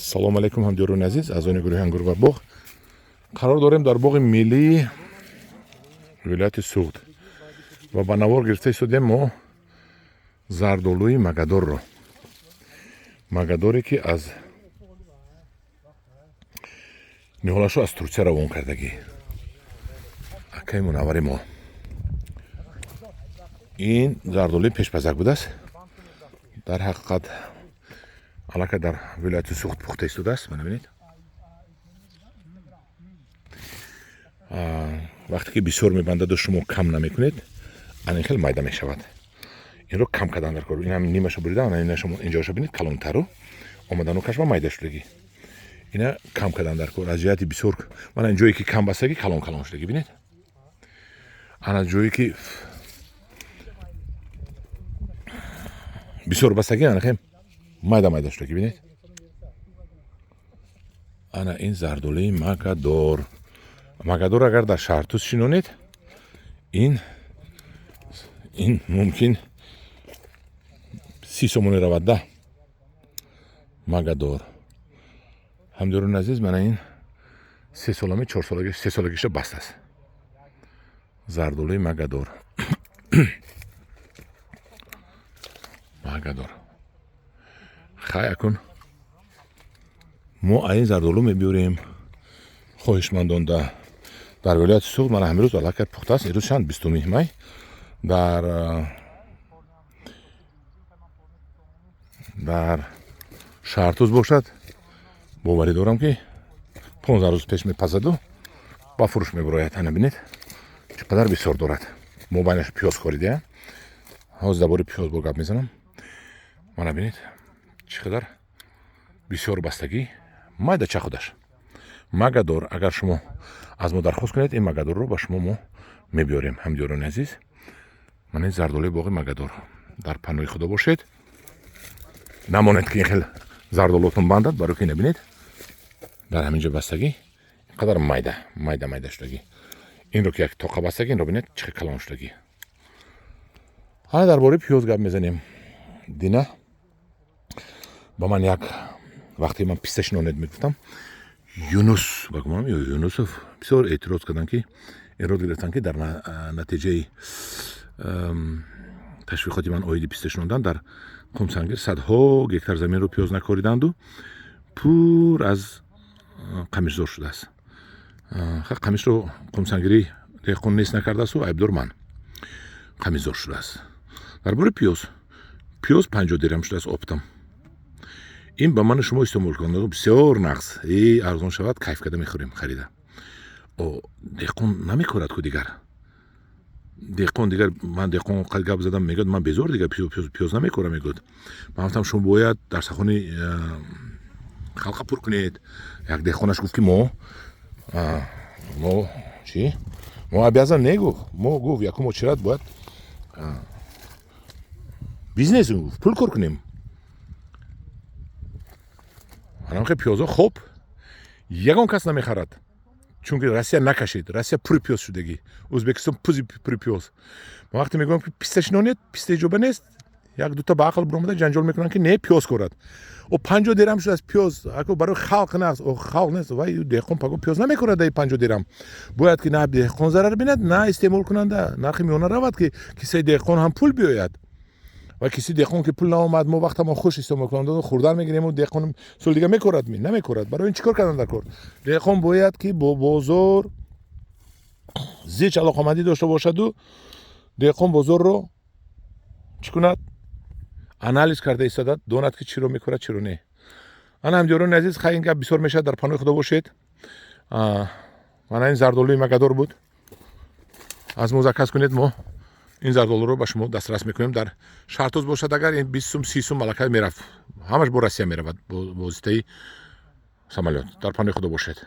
Салому алейкум, ҳамдиёрони азиз, аъзони гурӯҳи Ангур ва боғ. Қарор дорем дар боғи миллии вилояти Суғд ва ба навор гирифта истодем мо зардолӯи Магадорро, Магадоре, ки аз ниҳолашо аз Турсия равон кардагӣ акаи мунаввари мо. Ин зардолӯи пешпазак будааст. Дар ҳақиқат, аллакай дар вилояти Суғд пухта истодааст. Мана бинед, вақте ки бисёр мебандаду шумо кам намекунед, ана ин хел майда мешавад. Инро кам кардан дар кор. Инам нимаша бурида, ана ина шумо инҷоша бинед, калонтару омадану кашма майда шудагӣ. Ина кам кардан дар кор аз ҷиҳати бисёр. Мана ин ҷое ки кам бастагӣ, калон калон шудагӣ, бинед. Ана ҷое ки бисёр бастагӣ, ана хем майда майда шудагӣ, бинед. Ана ин зардолии Магадор. Магадор агар дар Шаҳртуз шинонед, ин мумкин 30 сомонӣ равад да Магадор. Ҳамдиёрони азиз, мана ин 3 солами, 4 солаги, 3 солагиша баст аст зардолии Магадор. Магадор. Хай, акун мо ин зардолу мебиёрем хоҳишмандонда дар вилояти Суғд. Мана ҳамин рӯз аллакай пухтааст. Ирӯз чанд? 20-уми май. Дар Шаҳртуз бошад, боварӣ дорам, ки 15 рӯз пеш мепазаду ба фурӯш мебурояд. Ана бинед, чӣ қадар бисёр дорад. Мо байнаш пиёз коридем. Ҳозир дар бораи пиёз бо гап мезанам. Мана бинед, чӣ қадар бисёр бастагӣ, майдача худаш Магадор. Агар шумо аз мо дархост кунед, ин Магадорро ба шумо мо мебиёрем. Ҳамдиёрони азиз, мана ин зардолои боғи Магадор. Дар паноҳи Худо бошед. Намонед, ки ин хел зардолотон бандад, барои ки набинед, дар ҳамин ҷо бастагӣ, ин қадар майда майда майда шудагӣ. Инро ки як тоқа бастагӣ, инро бинед, чӣ хел калон шудагӣ. Ҳана дар бораи пиёз гап мезанем. Дина ба ман як вақте ман писта шинонед мегуфтам, Юнус, ба гумонам, ё Юнусов, бисёр эътироз карданд, ки эрод гирифтанд, ки дар натиҷаи ташвиқоти ман оиди писта шинондан дар Қумсангир садҳо гектар заминро пиёз накориданду пур аз қамишзор шудааст. Қамишро қумсангирӣ деҳқон нест накардаасту айбдор ман, қамишзор шудааст. Дар бораи пиёз, пиёз 50 дирам шудааст оптом. Ин ба ману шумо истеъмолкунандагон бисёр нағз, арзон шавад, кайф карда мехӯрем харида. О деҳқон намекорад ку дигар. Деҳқон дигар, ман деҳқон қад гап задам, мегӯяд: «Ман безор, дигар пиёз намекорам», мегӯяд. Ман гуфтам: «Шумо бояд дарсахони халқа пур кунед». Як деҳқонаш гуфт, ки мо чӣ, мо обязан не, гуфт, мо, гуфт, якум очередь бояд бизнес, гуфт, пул кор кунем. Анамхе пиёзо хоб ягон кас намехарад, чунки Россия накашид, Россия пури пиёз шудагӣ, Ӯзбекистон пури пиёз. Ма вақте мегӯям, ки писта шинонед, писта иҷоба нест, як дута ба ақл биромада ҷанҷол мекунанд, ки не, пиёз корад. О 50 дирам шудааст пиёз, ако барои халқ нест. О халқ нест, вай деҳқон паго пиёз намекорад. Даи 50 дирам бояд, ки на деҳқон зарар бинад, на истеъмолкунанда, нархи миёна равад, ки кисаи деҳқон ҳам пул биёяд. Ва киси деҳқон ки пул наомад, мо вақтамон хуш истеъмолкунанда хӯрдан мегирему деҳқон соли дига мекорад ми намекорад. Барои ин чӣ кор кардан дар кор? Деҳқон бояд, ки бо бозор зич алоқамандӣ дошта бошаду деҳқон бозорро чӣ кунад? Анализ карда истодад, донад, ки чиро мекорад, чиро не. Ана, ҳамдиёрони азиз, хай, ин гап бисёр мешавад. Дар паноҳи Худо бошед. Мана ин зардолуи Магадор буд. Аз мо заказ кунед, мо ин зардолуро ба шумо дастрас мекунем. Дар Шаҳртуз бошад агар, ин 20 сум, 30 сум аллакай мерафт, ҳамаш бо Россия меравад бо воситаи самолёт. Дар паноҳи Худо бошед.